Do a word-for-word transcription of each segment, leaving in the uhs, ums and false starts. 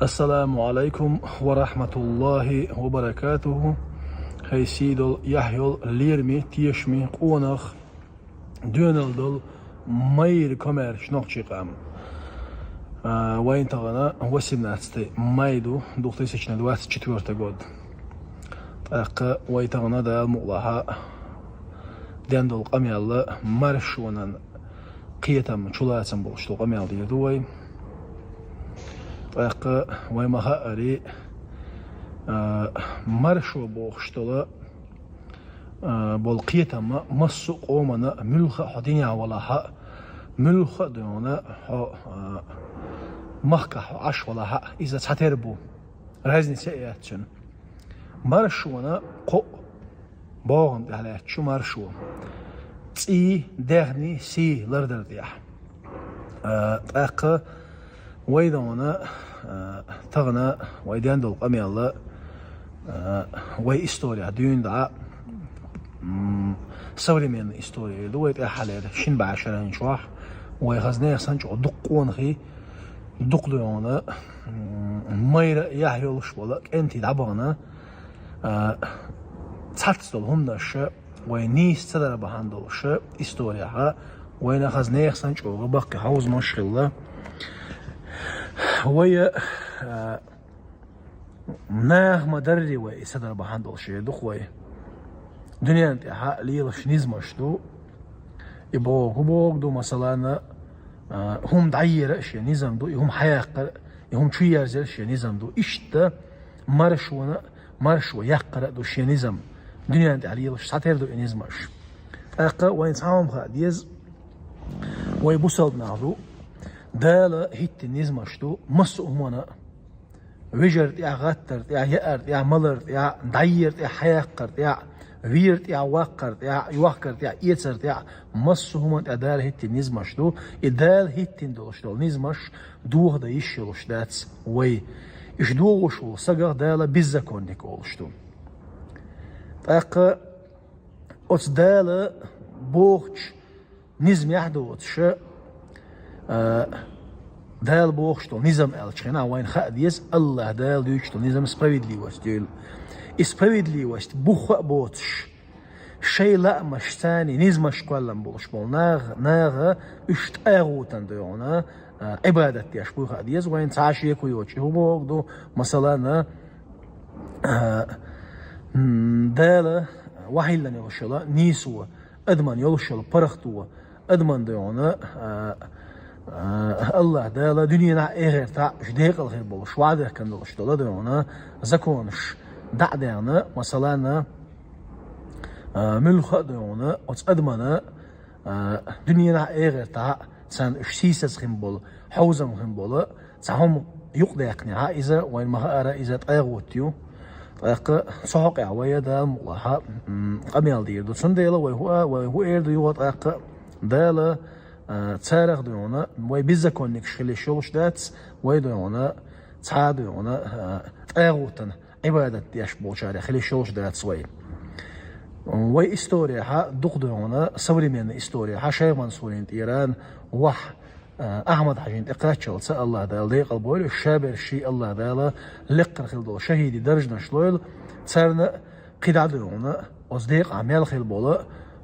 Ассаламу алайкум ва рахматуллахи ва баракатуху. Хай сийдолу, яхь йолу, лераме, тешаме къонах, доьналла долу майра комаьрша нохчийн къам. А, вайн тахана восемнадцатое май ду, две тысячи двадцать четвёртый год. ТӀаккха вай тахана, Дала мукъалахь, ден долу къамел маршонан кхетам, чулацам болуш долу къамел дийр ду вай. ТӀаккха вай ма-хаъара, а, маршо бохуш долу, а, болу кхетам массо а къомана, муьлхха а хьо динехь валахь а, муьлхха а дуьйна хьо, а, махкахь хьо Ӏаш валахь а, иза цхьатера бу. Разница а яц цуьнан. Маршонан кхоъ богӀам тӀехь лаьтташ ю маршо. ЦӀий, даьхний, сий лардар тӀехь. А, тӀаккха вай дуьйна, а, тахана вай ден долу къамел, а, вай историхь дуьйна дӀа, м, современная история ду вай тӀаьххьара шина бӀе шарахь чохь, вай хаза нехан санна чӀогӀа дукха къонахий, дукха дуьйна, м, майра яхь йолуш болу кӀентий дӀабахана, а, цхьацца долу хӀуманаш вай нийса ца дар бахьана долуш историхь, вайна хаза нехан санна чӀогӀа баккхий хьовзамаш хилла. Вай, а, наха ма-дарра вай и ца дар бахьана долуш эр ду-кх вай. Дуьненна тӀехь лелаш низамаш ду. И боху, хӀун боху ду, масалана, а, хӀума дӀаера а шен низам ду, и хӀума хьаяккхар а, и хӀума чуерзар а шен низам ду. Иштта маршона, маршо яккхар а ду шен низам. Дуьненна тӀехь лелаш цхьатера ду и низамаш. ТӀаккха вайна цхьа хӀума хаа деза, вай бусалба нах ду, Дала хӀиттина низамаш ду массо а хӀуманна а. Вежар тӀехь, гӀаттар тӀехь, яар тӀехь, малар тӀехь, дӀаер тӀехь, хьаяккхар тӀехь, вер тӀехь, ваккхар тӀехь, йохкар тӀехь, эцар тӀехь, массо а хӀуманна тӀехь Дала хӀиттина низамаш ду. И Дала хӀиттина долуш долу низамаш доха дан йиш йолуш дац вай. Уьш дохош волу сагах Дала беззаконник олуш ду. ТӀаккха оцу Дала бохучу низамехь доцуш, а, Дала бохуш долу низам аьллачу хенахь вайна хаа деза, АллахӀ Дала дуьйцуш долу низам справедливость ю. И справедливость бух а боцуш, шайн лаамашца низамаш кхоьллина болуш болу наха, наха уьш тӀагӀутана дуьйна, а, Ӏибадат деш буй хаа деза вайна, цхьа а шеко йоцуш. И хӀун бохург ду, масалана, а, м, Дала вахьиллина йолуш йолу нийсо, адамна йолуш йолу паргӀато, адамна дуьйна, а, а, АллахӀ Дала дуьненахь а, эхартахь а уьш декъала хир болуш, ваӀда дехкина долуш долу дуьйна законаш дӀа а даьхна, масалана, а, муьлхха а дуьйна оцу адамна, а, дуьненахь а, эхартахь а царна уьш сийсаз хин болу, хьовзам хин болу цхьа хӀума юкъадаьккхинехь, иза вайна ма-хаъара, иза тӀагӀут ю. ТӀаккха цу хьокъехь вай, Дала мукъалахь, м, къамел дийр ду. Цундела вай хӀу а, вай хӀу эр ду юха тӀаккха, Дала, а, царах дуьйна вай беззаконникаш хила йиш йолуш дац, вай дуьйна цхьа а дуьйна, а, тӀагӀутана Ӏибадат деш болчарех хила йиш йолуш дац вай. Вай историяхьа дукха дуьйна, современная историяхьа, Шайх Мансурийн тӀера ваха, а, Ахьмад-Хьажина тӀе кхаччалца, АллахӀ Дала декъал бойла, шаберш ший, АллахӀ Дала лекхара хила долу шахӀидийн даржанаш лойла, царна кхидӀа дуьйна оцу декъахь мел хила болу,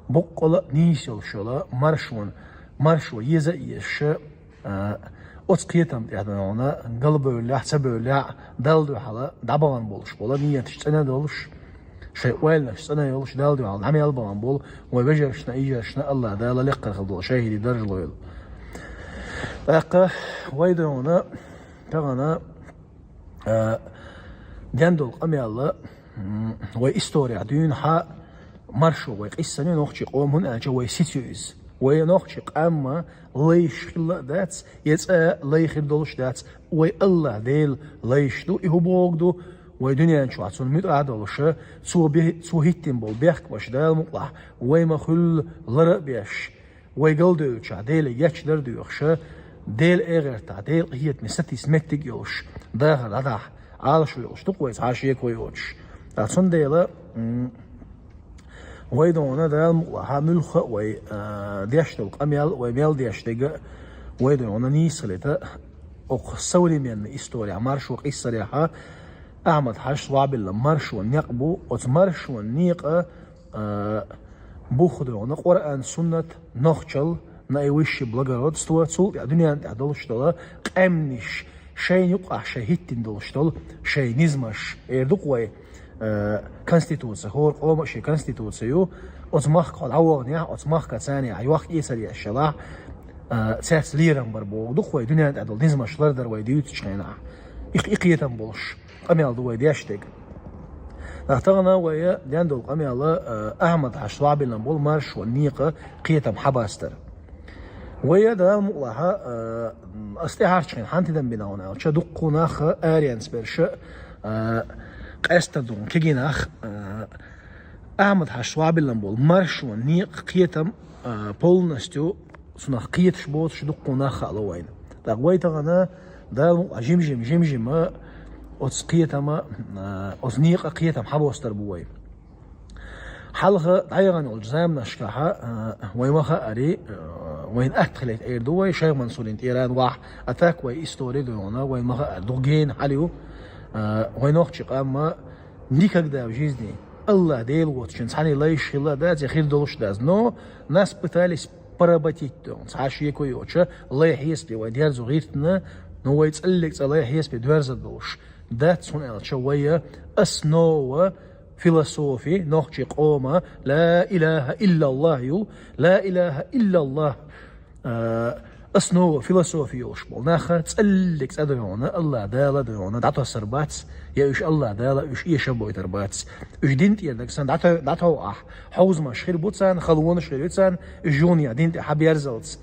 боккъала а нийса йолуш йолу маршонан, маршо еза а езаш, а, оцу кхетам тӀехь дуьйна, галбевллехь, ца бевллехь, Далла дуьхьала дӀабахана болуш болу нияташ цӀена долуш, шайн ойланаш цӀена йолуш, Далла дуьхьала дӀа мел бахана болу вай вежаршна, йижаршна АллахӀ Дала лекхара хила долу шахӀидийн даржа лойла. ТӀаккха вай дуьйна тахана, а, ден долу къамел, м, вай историяхь дуьйна хьа маршо вай къийсина ю нохчийн къоман, хӀунда аьлча вай сица ю иза. Вай нохчийн къам лайш хилла а дац, я цкъа а лай хир долуш дац, вай АллахӀ Дела лайш ду. И хӀун бохург ду, вай дуьнен чохь цунна муьтӀахь а долуш, цо бе-, цо хӀиттина болу бехкамаш, Дала мукъалахь, вай ма-хуьллу лара а беш, вай галдевллачохь Деле гечдар а доьхуш, Делан эгӀартахь, Делан къинхетаме сатийса меттиг а йолуш, дахар дӀадахьа Ӏалашо йолуш ду-кх вай, цхьа а шеко йоцуш. Ткъа цундела, м, вай дуьйна, Дала мукъалахь, муьлхха а вай, а, деш долу къамел, вай мел деш дерг а, вай дуьйна нийса хилийта, Оха современный история, маршо къийсарехьа, Ахьмад-Хьажас вабилла маршо некъ бу, оцу маршо некъа, а, бух дойгӀна Къуръан, суннат, нохчал, наивысшее благородство, цул тӀаьхьа дуьнен тӀехь долуш долу къаьмнаш, шайна юкъахь шайн хӀиттина долуш долу шайн низамаш, эр ду-кх вай, э, конституция, хӀора къоман шен конституция ю, оцу махка хьо дӀаваханехь, оцу махка царна йохк-эцар еш елахь, э, цаьрца лерам бар боху ду-кх вай, дуьнен тӀехь долу низамаш лардар вай дуьйцучу хенахь. И, и кхетам болуш къамел ду вай деш дерг. Нах тахана вай ден долу къамел, э, Ахьмад-Хьажас вабилла болу маршо некъа кхетам хьабастар. Вай Дала мукъалахь, э, ас тӀаьхьарчу хенахь хьан тидам бина хьуна аьлча, дуккха нах аренца берш, э, къаьстина ду кегий нах, э, Ахьмад-Хьажас вабилла болу маршо некъа кхетам, э, полностью цунах кхеташ боцуш дуккха нах хаало вайна. ТӀаккха вай тахана Дала мукъалахь жим-жим, жим-жима оцу кхетама, э, оцу некъа кхетам хьабостар бу вай. Хьалха дӀаяхана йолчу заманашкахь, а, вай ма хаари, а, вайна атта хилийта эр ду вай, Шайх Мансуран тӀера вахь, а так вай истори дойгӀна, вай ма хаари, дукха гена хьал ю, а, вай нохчи къамма никогда в жизни Аллах Дела воцучун цхьаьна лайш хилла дац, я хир долуш дац. Но нас пытались поработить дойгӀна, цхьа шеко йоцуш, лай хьесапе вай дерзо гӀиртина, но вай цӀаллиг цӀа лай хьесапе доьрзар долуш дац, хӀунда аьлча вай основа философи нохчи къома ла илаха иллаллах ю, ла илаха иллаллах, а, основа философи йолуш болу наха цӀаллиг цӀа дойгӀна, Аллах Дала дойгӀна, дӀатосар бац, я уьш Аллах Дала уьш эшабойтар бац. Уьш дин тӀера дагсан дӀато-, дӀатовхахь, хьовзамаш хир бу царна, халонаш хир ю царна, уьш юханехьа дин тӀе хьаберзалц.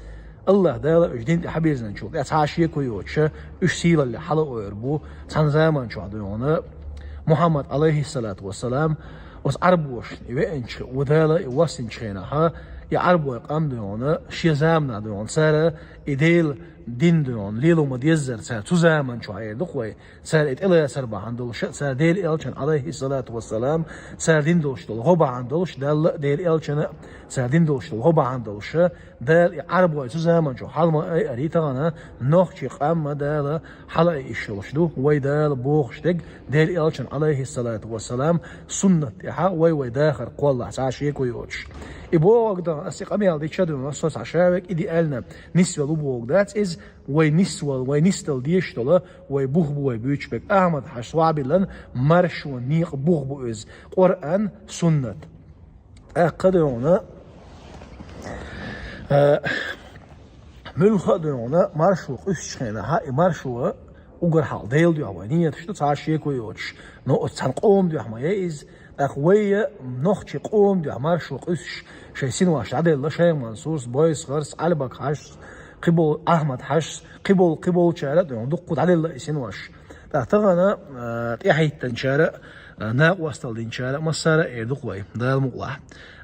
Аллах Дала уьш дин тӀе хьабирзинчул тӀаьхьа цхьа шеко йоцуш, уьш сийлалле хьала ойур бу, цхьана заман чохь дойгӀна, Мухьаммад, алейхиссалату вассалам, оцу Ӏарбошна и веанчу, ву Дала и воссинчу хенахьа, и Ӏарбой къам дойгӀна, шен заманахь дойгӀна, цара и Делан дин дойгӀна, лело ма-деззара цара цу заман чохь эр ду-кх вай, цара и тӀелацар бахьана долуш, цара Делан элчан, алейхиссалату вассалам, цара дин долуш долу гӀо бахьана долуш, Далла а, Делан элчана а, цара дин долуш долу гӀо бахьана долуш, Дала и Ӏарбой цу заман чохь хьала ма айари тахана, нохчи къамма Дала хьала айиш йолуш ду, вай Дала бохуш дерг, Делан элчан, алейхиссалату вассалам, суннат тӀехьа вай-вай дахар кхоллахь цхьа шеко йоцуш. И бохург дан, ас и къамел дича дуьйна, со цхьа шавег и ди аьллина, нисвелла ву бохург дац иза, вай нисвала, вай нисдала дезаш долу, вай бух бу вай буьйцуш берг, Ахьмад-Хьажас вабиллан маршо некъа бух бу иза, Къуръан, суннат. ТӀаккха дойгӀна, а, муьлхха а дойгӀна, маршо къуьсучу хенахьа, и маршо угар хьалха Делан дуьхьа вай ниеташ ду, цхьа шеко йоцуш, но оцу цхьана къоман дуьхьа ма яй иза. ТӀаккха вай нохчи къоман дуьхьа маршо къуьсуш, шайн синош дӀаделла Шайх Мансурс, Бойсхарс, Ӏалибек-Хьажас, кхиболу Ахьмад-Хьажас, кхиболу, кхиболчара а дойгӀна, дуккха дӀаделла и синош. ТӀаккха тахана, а, тӀаьхьахӀиттинчара, а, накъосталла динчара а, массара а эр ду-кх вай, Дала мукъалахь.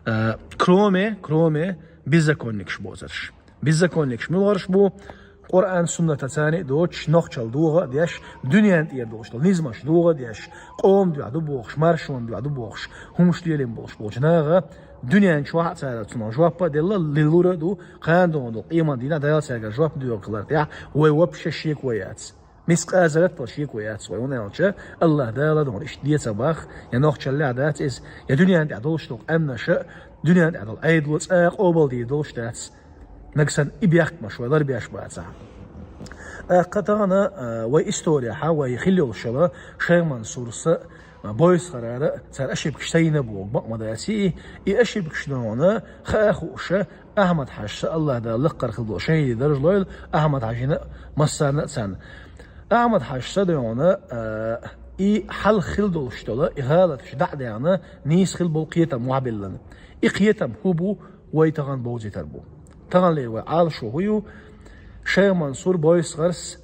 А, кроме, кроме беззаконникаш боцурш. Беззаконникаш муьлхарш бу, Къуръан, суннатаца царна а доцуш, нохчалла догӀа а деш, дуьнен тӀера долуш долу низамаш догӀа а деш, къоман дуьхьа ду бохуш, маршонан дуьхьа ду бохуш, хӀумаш лелийна болуш болчу наха, дуьнен чохь а цара цунах жоп а делла, лелур а ду, кхана догӀун долу къемат дийнахь Дала цаьргара жоп доьху хилар тӀехь, вай вообще шеко яц. Мискъазарат а шеко яц вай, хӀунда аьлча Аллах Дала догӀун иштта дийца бах, я нохчаллехь дац иза, я дуьнен тӀехь долуш долу къаьмнаша, дуьнен тӀехь долу Ӏедало цкъа а къобалдийр долуш дац. Нагахь санна и бехкамаш вай ларбеш бацахь. ТӀаккха тахана, а, вай историяхьа, вай хилла йолуш йолу Шайх Мансурса, а, Бойсхарара, цара ошибкаш ца йина боху, бакъ ма дац и, и ошибкаш догӀна, хаа хууша, Ахьмад-Хьажас, Аллах Дала лаккхара хила долу шахӀиди даржа лойла, Ахьмад-Хьажина а, массарна а царна. Ахьмад-Хьажас дойгӀна, а, и хьалха хила долуш долу, и гӀалаташ дӀа а даьхна, нийса хила болу кхетам вахьабиллина. И кхетам хӀун бу, вай тахана бовзийтар бу. Таханлера вай Ӏалашо хӀун ю? Шайх Мансур, Бойсхарс,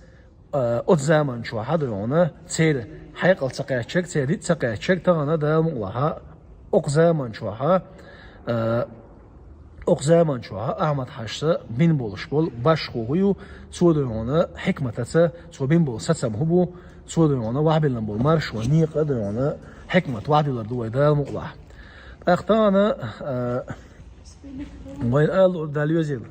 а, оцу заман чохь дойгӀна, церан хьекъал ца кхаьччаг, церан диъ ца кхаьччаг, тахана Дала мукъалахь, окху заман чохь, а, окху заман чохь Ахьмад-Хьажас бина болуш болу башхо хӀун ю, цо дойгӀна хьикматаца, цо бина болу сацам хӀун бу, цо дойгӀна вахьабиллина болу маршо некъа дойгӀна хьикмат вахьабиллар ду вай Дала мукъалахь. ТӀаккха тахана, а, вайна ала Дала везийла.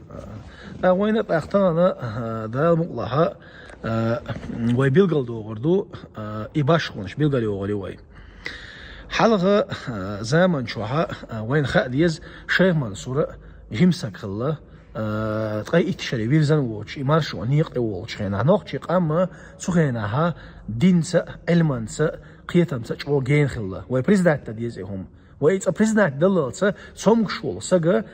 ТӀаккха вайна тӀаккха тахана, а, Дала мукъалахь, А, вай билгалдохур ду, а, и башхалонаш билгалйохур ю вай. Хьалха, а, заман чохьа, а, вайна хаа деза Шайх Мансура жима саг хилла, а, ткъе итт шаре вирзина воцуш, и маршо некъа тӀе волчу хенахь. Нохчийн къам цу хенахьа динца а, Ӏилманца а, кхетамца а чӀогӀа гена хилла. Вай признать дан деза и хӀума. Вай и цкъа признать даллалца, цомгуш волу сага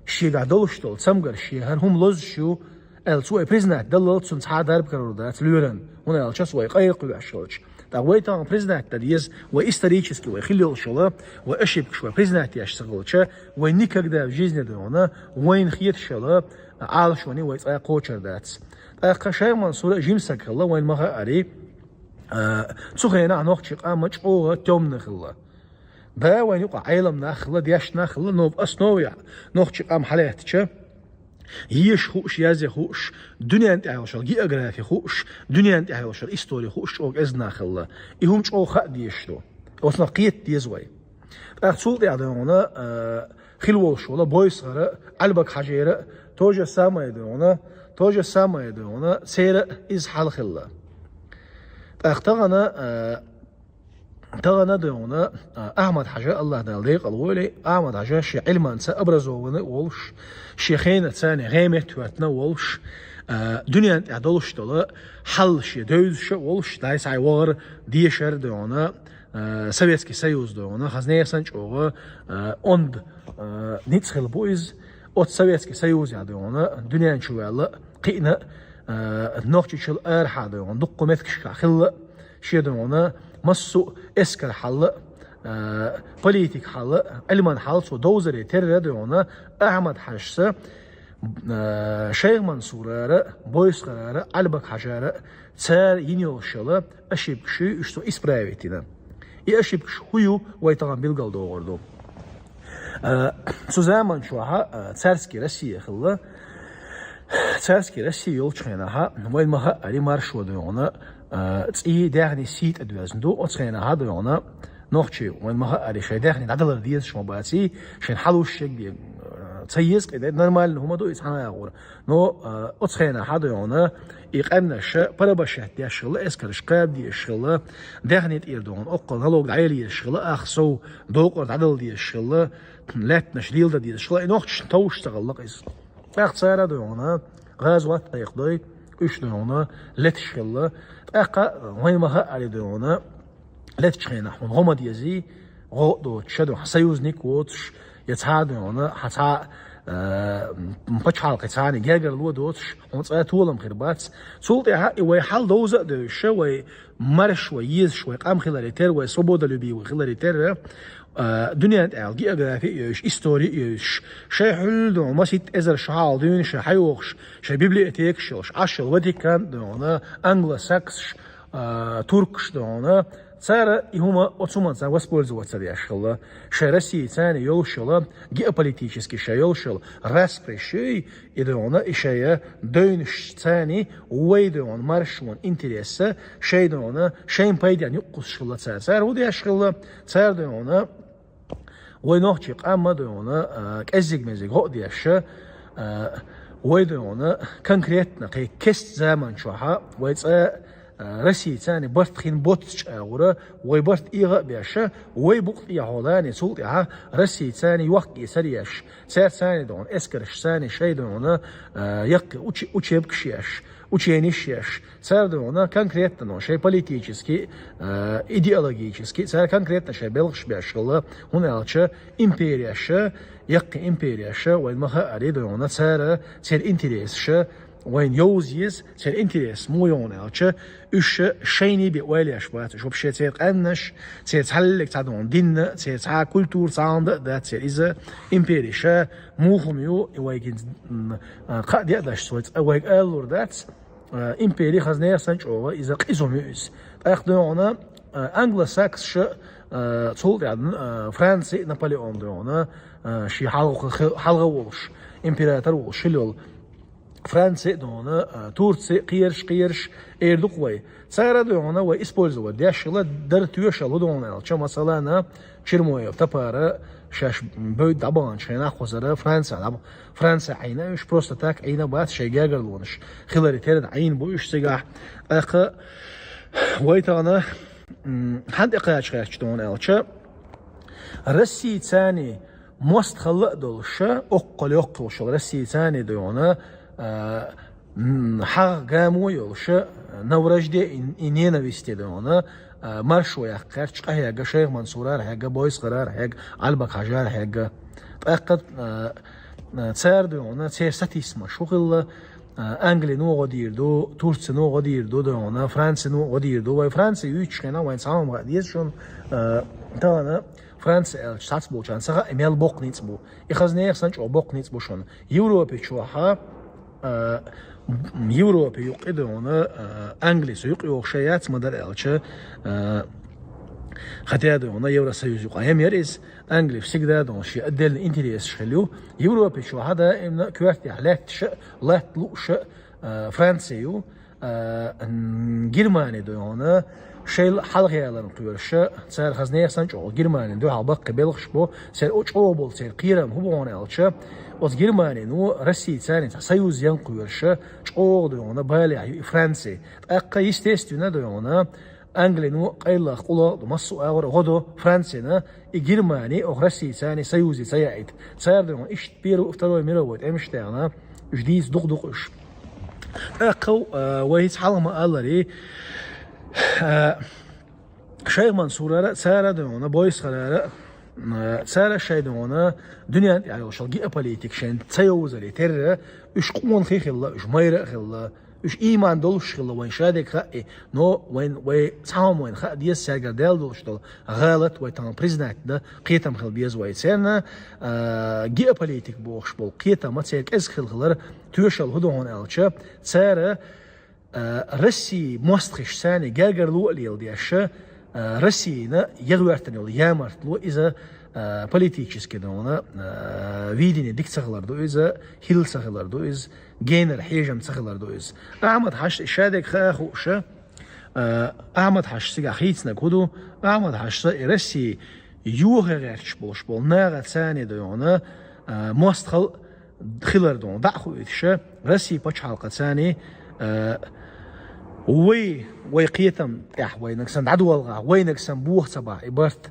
шегахь долуш долу цамгарш шен хӀара хӀума лозуш ю, аьлла, цо и признать даллалца цунна цхьа а дарба карор дац лоьран, хӀунда аьлча цо вай къайлакхоьхьуш хилча. ТӀаккха вай тахана признать дан деза, вай исторически вай хилла йолуш йолу, вай ошибкаш вай признать еш ца хилча, вай никогда в жизни дуьйна, вайна хеташ йолу Ӏалашоне вай цкъа а кхочур дац. ТӀаккха Шайх Мансура жима саг хилла, вайна ма-хаъара, а, цу хенахь нохчийн къам чӀогӀа тёмна хилла. Да, вайн юкъа Ӏелам нах хилла, дешна нах хилла, но основе нохчийн къам хьалаьттача, еша хууш, язъян хууш, дуьненна тӀехь йолуш йолу географи хууш, дуьненна тӀехь йолуш йолу истори хууш чӀогӀа кӀезиг нах хилла. И хӀума чӀогӀа хаа дезаш ду. Оцунах кхета деза вай. ТӀаккха цул тӀаьхьа дуьйна, а, хилла волуш волу Бойсхара, Ӏалбак-Хьажера, то же самое дуьйна, то же самое дуьйна, церан иза хьал хилла. ТӀаккха тахана, а, Тахана дуьйна, а, Ахьмад-Хьажа, АллахӀ Дала декъала войла, Ахьмад-Хьажа шен Ӏилманца образованный а волуш, шен хенаца гӀеметтахӀоьттина а волуш, а, дуьненна тӀехь долуш долу хьал шен девзаш а волуш, дай схьа вахар дешар дуьйна, а, Советский Союз дуьйна, хазна санна чӀогӀа, а, онда, а, ницкъ хилла бу иза. Оцу Советский Союзехь дуьйна, дуьнен чу ваьлла, кхиъна, а, Нохчийчул арахьа дуьйна, дуккха меттигашкахь хилла, шен дуьйна массо а эскар хьал а, а, политик хьал а, Ӏилман хьал а цо довзаре терра дуьйна, Ахьмад-Хьажас, а, Шайх Мансурара, Бойсхарара, Ӏалбак-Хьажара цара йина йолуш йолу ошибкаш ю, уьш цо исправить йина. И ошибкаш хӀун ю, вай тахана билгалдохур ду. А, цу заман чохьа, а, царский Россия хилла. Царский Россия йолчу хенахьа, вайн ма-хаъара, маршо дуьйна, а, цӀий, даьхний сий тӀе доьзна ду, оцу хенахьа дуьйна, нохчий, вайн ма-хаъара, шайн даьхний дӀадалар дезаш ма баций, шайн хьалуш шегде, а, ца еза кхидӀа, нормально хӀума ду и цхьана агӀор. Но, а, оцу хенахьа дуьйна, и къаьмнаш порабощать деш хилла, эскарш кхаба дезаш хилла, даьхний тӀера дуьйна, оккхул налог дӀаяла езаш хилла, ах сов докъор дӀадала дезаш хилла, лаьттанаш леладан дезаш хилла, и нохчашна товш ца хилла иза. ТӀаккха цара дуьйна, гӀазот кхайкхадой, уьш дуьйна, леташ хилла. ТӀаккха вайн ма-хаъара дуьйна, летачу хенахь хьуна гӀо ма дезий, гӀо а доцуш, ша дуьйна, хьан союзник воцуш, я цхьа а дуьйна, хьан цхьа а, а, пачхьалкхе цхьана гергарло доцуш, хьуна цкъа а толам хир бац. Цул тӀаьхьа и вай хьал довза а девзаш, вай марш, вай езаш, вай къам хиларе терра, вай свободолюбивый хиларе терра, а, дуьненна тӀехь географи а йовзуш, истори а йовзуш, шайн хьуьлла дуьйна масийтта эзар шо хьалха дуьйна шайн хьайохуш, шайн библиотекаш йолуш, Ӏаш йолу Ватикан дуьйна, англосаксаш, а, туркаш дуьйна, цара и хӀума, оцу хӀуманца цара воспользоваться деш хилла. Шайн Россия царна йолуш йолу, геополитически шайн йолуш йолу распри шуьй, и дуьйна, и шайн девнаш царна, вай дуьйна, маршонан интересса, шайн дуьйна, шайн пайденна юккъуссуш хилла цара. Цара хӀун деш хилла? Цара дуьйна, вай нохчий къамма дуьйна, а, кӀеззиг-мезиг гӀо а деш, а, вай дуьйна конкретно кхин кеста заман чохьа вай цкъа, а, Россия царна барт хин боццуш агӀора, вай барт эгӀа а беш, вай букъ тӀехьа лани, цул тӀаьхьа Россия царна йохк-эцар еш, цара царна дуьйна, эскарш царна шайн дуьйна, а, яккхий уч-, учебкаш еш, учениш еш, цара дуьйна конкретно шайн политически, а, идеологически, цара конкретно шайн белхаш беш хилла, хӀунда аьлча империяша, яккхий империяша, вайн ма-хаъара дуьйна, цара, церан интересаша вайн йовза еза, церан интерес муха ю хьуна аьлча, уьш шайна бен ойла еш бац, уьш вообще церан къаьмнаш, церан цхьаллиг цхьа дуьйна дин а, церан цхьа культура, цхьа хӀума а дац церан иза, империяша муха хӀума ю, и вайга, м, а, кхаъ де а даш, вай, вайга алалур дац, а, импери хазна санна чӀогӀа, иза къиза хӀума ю иза. ТӀаккха дуьйна, а, англосаксаша, а, цул тӀаьхьа, а, Франци, Наполеон дуьйна, а, шен хьалха, хьалха волуш, император волуш хилла йолу, Франци а дона, а, Турци а кхераш, кхераш, эр ду-кх вай. Цара а дона вай использовать деш хила дар тоьшалла хӀу дона аьлча, масалана, Чермоев Тапара шаьш бевдда дӀабаханчу хенахь кхузара Франци дӀаб-, Франци Ӏийна уьш, просто так Ӏийна бац, шайн гергарлонаш хиларе терра Ӏийна бу уьш цигахь. ТӀаккха вай тахана, м, хьан тӀекхача гӀерташ дона аьлча, Российцани мостагӀалла а долуша, оккхул йоккхуш йолу Российцани дона, а, м, хьагӀ гамо а йолуша, новорождение и ненависте дона, а, маршо яккха гӀерташ къахьегна, Шайх Мансурара хьегна, Бойсхарара хьегна, Ӏалбакхьажара хьегна. ТӀаккха, а, а, цара дона, церан сатийсамаш хӀу хилла, а, Англино гӀо дийр ду, Турцино гӀо дийр ду дона, Францино гӀо дийр ду. Вай Франци юьйцучу хенахь вайн цхьа хӀума хаа деза шуна, а, тахана Франци аьлча цхьацболчарна ца хаьа, и мел боккха ницкъ бу. И хаза нехан санна чӀогӀа боккха ницкъ бу шуна. Европе чохьа, а, Европе юккъе дона, а, Англи со юккъе йогӀуш яц ма дара аьлча, а, хотя дона Евросоюз юкъа ем яра иза, Англи всегда дона шен отдельный интересаш хилла ю. Европе чохьа даимна коьртехь лаьтташа, латта лууша, а, Франци ю, а, м, Германи дона, шайла хьалхаяларна кхоьруша, цара хаза нехан санна чӀогӀа Германина дуьхьал баккхий белхаш бу, церан о чӀогӀа болу церан кхерам хӀу бу хьуна аьлча, оцу Германино Российцани цхьа союз ян кхоьруша, чӀогӀа дона балехь ю и Франци. ТӀаккха, естественно, дона, Англино къайлаха къулах а ду, массо а агӀор гӀо до Францина, и Германи оху Российцани союзе ца яийта. Цара дона иштта Первый, Второй мировой тӀемаш а даьхна, уьш дийца дукха ду-кх уьш. ТӀаккха, а, вай хӀинца хьалха ма-аллара, а, Шайх Мансурара а, цара а дона, Бойсхарара а, а, цара шайн дона дуьнен тӀехь йолуш йолу геополитика шайна ца йовзаре терра, уьш къонахий хилла, уьш майра а хилла, уьш ийман долуш хилла, вайн шадерг хаьа, но вайн, вай цхьа хӀума вайна хаа деза, цаьргара даьлла долуш долу гӀалат вай тахана признать дан, кхетам хила беза вай церна, а, геополитика бохуш болу кхетам а церан кӀезиг хила хилар тоьшалла хӀу ду хьуна аьлча, цара, а, Россия мостагӀашцани гергарло а леладеш, а, Россина яхӀоьртина йолу ямартло иза, а, политически дона, а, видение дика ца хилар ду иза, хила ца хилар ду иза, генара хьежам ца хилар ду иза. Ахьмад-Хьаьжас и шадерг хаа хууша, а, Ахьмад-Хьаьжас цигахь хийцинарг хӀу ду, Ахьмад-Хьаьжас и Россия йохо гӀерташ болуш болу нахацани дона, а, мостагӀалла хилар дона дӀа а хууьйтуша, Россия пачхьалкхацани, а, вай, вай кхетам тӀехь вайнаг санна дӀадолгӀа, вайнаг санна боха ца бахь и барт,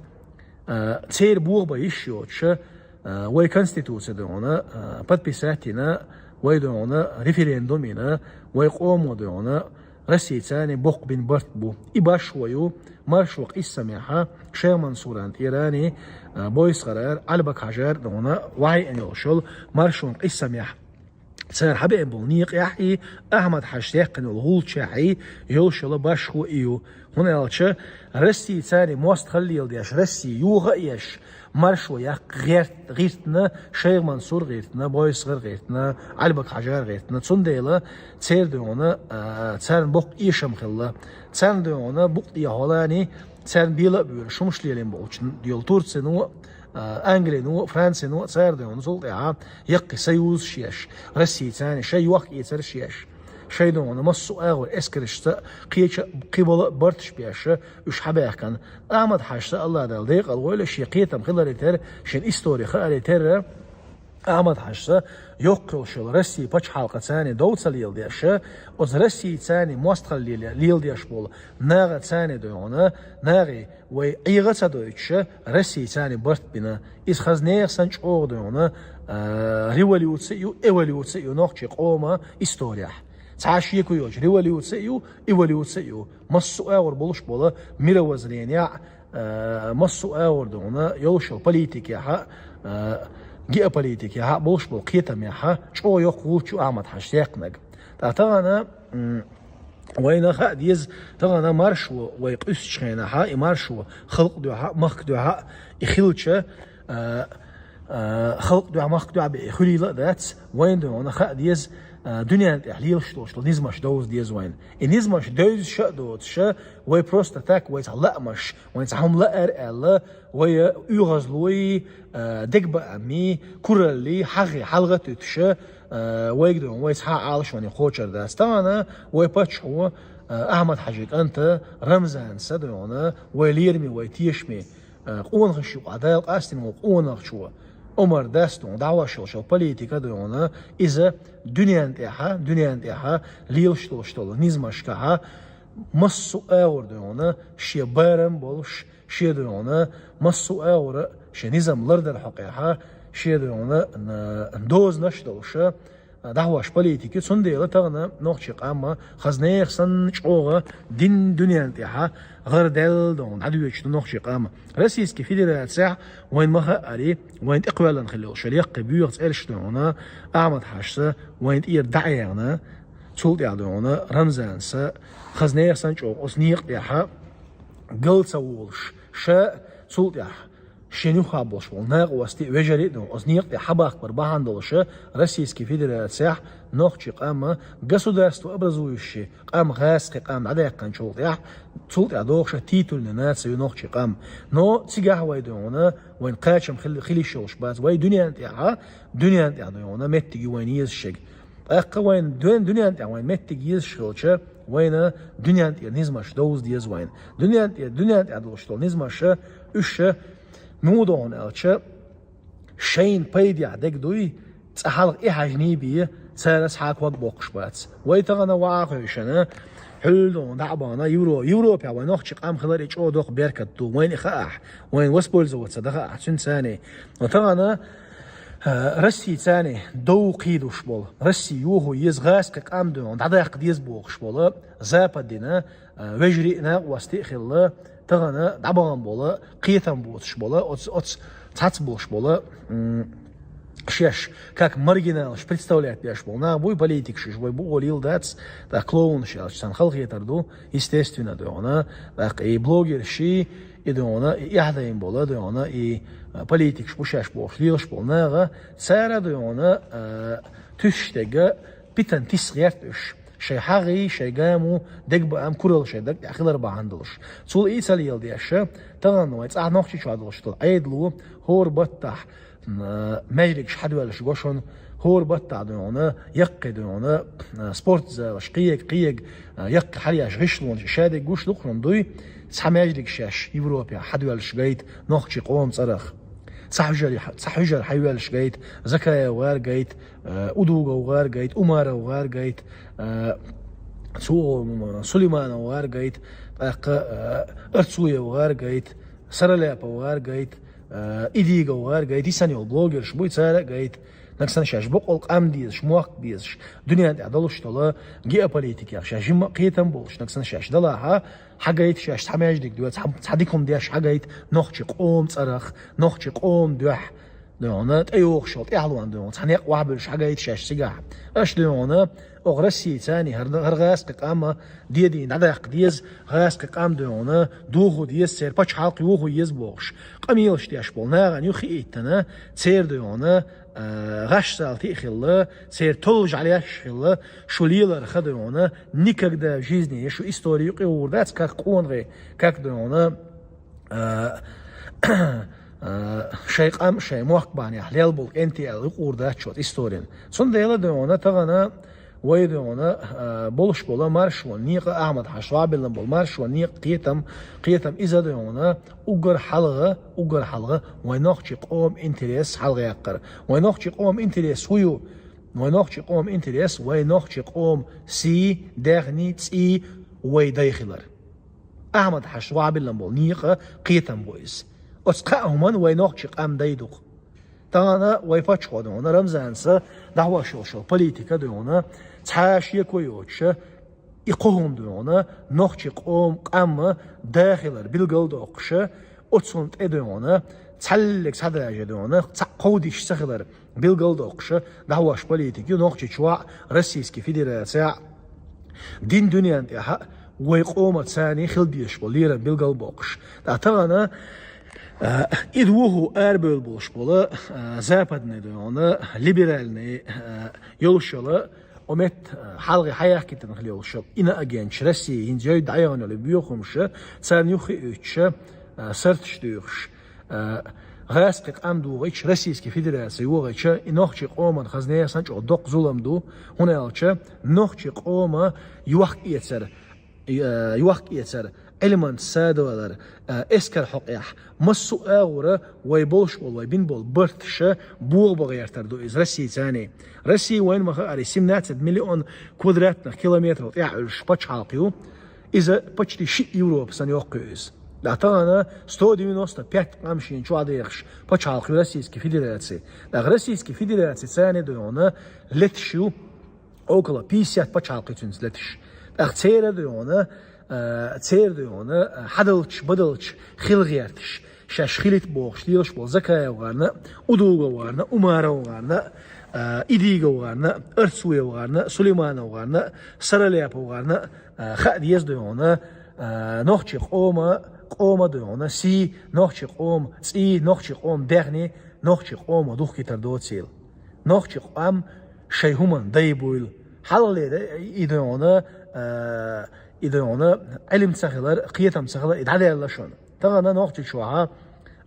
а, церан бохабан йиш йоцуша, а, вай конституция дона, а, подписать йина, вай дона референдум йина, вай къомо дона Российцани боккха бина барт бу. И башхо ю, маршо къийсамехьа, Шайх Мансуран тӀерани, а, Бойсхарара, Ӏалбакхьажара дона ваьхьиъна йолуш йолу маршонан къийсамехь. Цара хьабеана болу некъехь и, Ахьмад-Хьаьжас яьккхина йолу гӀулчехь и, йолуш йолу башхо и ю. ХӀунда аьлча Российцани мостагӀалла леладеш, Россия йохо а еш, маршо яккха гӀерт-, гӀиртина, Шайх Мансур гӀиртина, Бойсхар гӀиртина, Ӏалбакхьажар гӀиртина. Цундела церан дона, а, царна боккха эшам хилла. Царна дона букъ тӀехьолани, царна бела а боьлуш хӀумаш лелийна болчу йолу Турцино, а, Англино, Францино, цара дона цул тӀаьхьа яккхий союзаш еш, Российцани шайн йохк-эцарш еш, шайн дона массо а агӀор эскаршца кхеча а кхибала а барташ беш, уьш хьабаьхкина. Ахьмад-Хьаьжас, АллахӀ Дала декъал войла, шен кхетам хиларе терра, шен истори хааре терра, Ахьмад-Хьаьжас йоккха йолуш йолу Россия пачхьалкхацани дов ца леладеш, оцу Российцани мостагӀалла лела-, леладеш болу нахацани дона, нахе вай ӀегӀа ца дойтуша, Российцани барт бина. Иза хаза нехан санна чӀогӀа дона, а, революци а ю, эволюци а ю нохчийн къоман историяхь. Цхьа а шеко йоцуш, революци а ю, эволюци а ю. Массо а агӀор болуш болу мировоззренияхь, а, массо а агӀор дона йолуш йолу политикехьа, а, геополитикехьа болуш болу кхетамехьа чӀогӀа йоккха гӀулч ю Ахьмад-Хьаьжас яьккхинарг. Ткъа тахана, м, вайна хаа деза, тахана маршо вай къуьсучу хенахьа, и маршо халкъ дуьхьа, махка дуьхьа, и хилча, а, а, халкъ дуьхьа, махка дуьхьа бен и хуьлийла а дац, вайна дона хаа деза, а, дуьненна тӀехь лелаш долуш долу низамаш довза деза вайна. И низамаш девзаш а доцуша, вай просто так, вай цхьа лаамаш, вайн цхьа хӀума лаьара аьлла, вай оьгӀазлой, а, дегабаамий, кураллий, хьагӀий хьалха а туьтуша, а, вайга дуьйна, вай цхьа а Ӏалашонехь кхочур дац. Тахана вай паччахьо, а, Ахьмад-Хьажин кӀанта Рамзанца дуьйна, вай лераме, вай тешаме, а, къонахашна юкъахь Дала къастийна волу къонахчо Ӏумар-дас дуьйна, дӀахьош йолуш йолу политика дуьйна, иза дуьненна тӀехь, дуьненна тӀехь лелаш долуш долу низамашкахь массо а агӀор дуьйна, шен барам болуш, шен дуьйна, массо а агӀора шен низам лардар хьокъехь, шен дуьйна, н-, дозанаш а долуш, дӀахьош политика ю. Цундела тахана нохчийн къам хаза нехан санна чӀогӀа дин дуьненна тӀехь гӀарадаьлла дуьйна дӀадоьдуш ду нохчийн къам. Российский Федерацехь вайн ма-хаъара, вайн тӀекхоьллина хилла йолу шуьра яккхий боьха цӀераш дуьйна, Ахьмад-Хьажас вайн тӀера дӀа а яьхна, цул тӀаьхьа дуьйна Рамзанца хаза нехан санна чӀогӀа оцу некъа тӀехь гал ца волуш, ша цул тӀаьхьа шен юххехь болуш болу накъостий а, вежарий а дуьйна, оцу некъа тӀе хьабахкабар бахьана долуш, Российский Федерацехь нохчийн къам государство образующий къам, гӀазкхийн къам дӀадаьккхинчул тӀаьхьа, цул тӀаьхьа дохуш титульная нация ю нохчийн къам. Но цигахь вай дуьйна, вайн кхачам хил-, хила йиш йолуш бац. Вай дуьненна тӀехь, дуьненна тӀехь дуьйна меттиг ю вайна езаш ерг. ТӀаккха вайн дуьн-, дуьненна тӀехь вайн меттиг езаш хилча, вайна дуьненна тӀера низамаш довза деза вайна. Дуьненна тӀе-, дуьненна тӀехь долуш долу низамаш, уьш муха ду хьуна аьлча, шайна пайдехь дерг дуй, цкъа хьалха и хьаьжний бен, цара цхьа а ког боккхуш бац. Вай тахана ваха хевшина, хьуьлла дуьйна дӀа а бахана, Евро-, Европехь вайн нохчийн къам хилар и чӀогӀа доккха беркат ду. Вайна и хаахь, вайна воспользоваться дан хаахь цуьнца. Но тахана, а, Росси царна дов кхийдуш болу, Росси юху еза, гӀазкхийн къам дуьйна дӀадаккха деза бохуш болу Западина, а, вежарий а, накъостий а хилла, тахана дӀабахана болу, кхетам боцуш болу, оцу, оцу цхьацца болуш болу, м, шаьш как маргиналаш представлять деш болу нах буй, политикаш уьш вай бу олийла дац, тӀаккха клоунаш аьлча царна халахетар ду, естественно, дуьйна, тӀаккха и блогерший, и дуьйна, и эхь дайна болу, дуьйна, и, а, политикаш бу шаьш бохуш лелаш болу наха, цара дуьйна, а, туьсуш дерг питана тиса гӀерта уьш. Шайн хьагӀий, шайн гамо, дегабаам, куралла шайн даг тӀехь хилар бахьана долуш. Цул и ца леладеш, тахана вай цӀахь Нохчийчохь долуш долу Ӏедало хӀора баттахь, м, маьждигаш хьадоьллуш го шуна, хӀора баттахь дуьйна, яккхий дуьйна, спортзалаш, кхиега, кхиега, яккхий хьаръеш гӀишлонаш, шадерг гуш ду-кх шуна дуй, цхьа маьждиг шаьш Европехь хьадоьллуш гайта нохчийн къоман цӀарах. Цхьа хьуьжар, цхьа хьуьжар хьайоьллуш гайта, Закаев гӀар гайта, э, Удугов гӀар гайта, Умаров гӀар гайта, э, цу, м, Сулейманов гӀар гайта, тӀаккха, э, Арцуев гӀар гайта, Сараляпов гӀар гайта, э, Идигов гӀар гайта, и санна йолу блогерш буй, цара а гайта. Нагахь санна шаьш боккъал къам дезаш, мохк безаш, дуьненна тӀехь долуш долу геополитикех шаьш жимма а кхетам болуш, нагахь санна шаьш далахь, хьагайта шаьш цхьа маьждиг доьду, цхьа, цхьа дика хӀума деш хьагайта нохчийн къоман цӀарах, нохчийн къоман дуьхьа, дуьйна, тӀейогӀуш йолу тӀаьхьалонна дуьйна, цхьа некъ охьабуьллуш хьагайта шаьш цигахь. Аша дуьйна, оха Росси царна хӀара, хӀара гӀазкхийн къам дедийна дӀадаккха деза, гӀазкхийн къам дуьйна, дохо деза, церан пачхьалкх йохо еза бохуш, къамелаш деш болу нахана ю хииттина, церан дуьйна, а, гӀаш-салти а хилла, церан толлуш жӀаьлеш а хилла, шу леларх дуьйна, никогда в жизни, я шу истори юкъа гӀур дац, как къонахий, как дуьйна, а, а, шайн къам, шайн мохк бахьанехь лелла болу кӀентий аьлла юкъа гӀур дац шу оцу историна. Цундела дуьйна тахана вай дуьйна, а, болуш болу маршонан некъа, Ахьмад-Хьаьжас охьабиллина болу маршонан некъа кхетам, кхетам иза дуьйна, уггар хьалха, уггар хьалха вайн нохчийн къоман интерес хьалхаяккхар. Вайн нохчийн къоман интерес хӀун ю? Вайн нохчийн къоман интерес, вайн нохчийн къоман сий, даьхний, цӀий вай дай хилар. Ахьмад-Хьаьжас охьабиллина болу некъа кхетам бу иза. Оцу кхаа хӀуманна вай нохчийн къам дай ду-кх. Тахана вай паччахьо дуьйна, Рамзанца дӀахьош йолуш йолу политика дуьйна, цхьа а шеко йоцуша, и кхо хӀума дуьйна, нохчийн къоман къам да хилар билгалдоккхуша, оцунна тӀе дуьйна, цхьаьллиг цхьа даже дуьйна, цхьаъ кховдийш ца хилар билгалдоккхуша, дӀахьош политика ю Нохчийчохь а, Российский Федерацехь а. Дин дуьненна тӀехь а вай къоман царна хила дезаш болу лерам билгалбоккхуш. Ткъа тахана, а, и дохо арабевлла болуш болу, а, западный дуьйна, либеральный, а, йолуш йолу, оцу метта, а, хьалхе хьаяхкийтина хила йолуш йолу иноагенташ, Росси хӀинца йовда дӀаяхана йолу боьха хӀумаш, царна юххе а оьцуша, а, сарташ доьхуш, а, ГӀаскхи къам дохийча, Российски Федераци йохийча, и нохчи къоман хазне санчо доккха зулам ду, хӀуна аьлча нохчи къома йохк-эцар, э, йохк-эцар, Ӏилман садалар, э, эскар хьокъехь, массу а агӀора вай болуш болу, вай бин болу барташа боху бан гӀертар ду иза Российцани. Россия вайн ма хаари семнадцать миллион квадратных километров тӀехь Ӏуьллуш пачхьалкх ю. Иза почти шиъ Европа санна йоккха ю иза. ТӀаккха тахана сто девяносто пять къам шена чохь дехаш пачхьалкх ю Российски Федераци. ТӀаккха Российски Федераци царна дуй хьуна леташ ю, около пятьдесят пачхьалкх ю цуьнца леташ. ТӀаккха церан дуй хьуна, а, церан дуй хьуна, а, хьадалча, бадалча хила гӀерташ. Шаьш хилийта бохуш лелаш болу Закаев гӀарна, Удугов гӀарна, Умаров гӀарна, а, Идигов гӀарна, Арцуев гӀарна, Сулейманов гӀарна, Саралепов гӀарна, а, хаа деза дуй хьуна, а, нохчи къома, къома дуй хьуна, сий, нохчи къома, цӀий, нохчи къома, даьхни, нохчи къома духкийтар доцийла. Нохчи къам шайн хӀуманна дай буйла. Хьалхалера и дуй хьуна, а, и дуй хьуна, Ӏилма ца хилар, кхетам ца хилар, и дӀадаьлла шуна. Тахана нохчи чохьа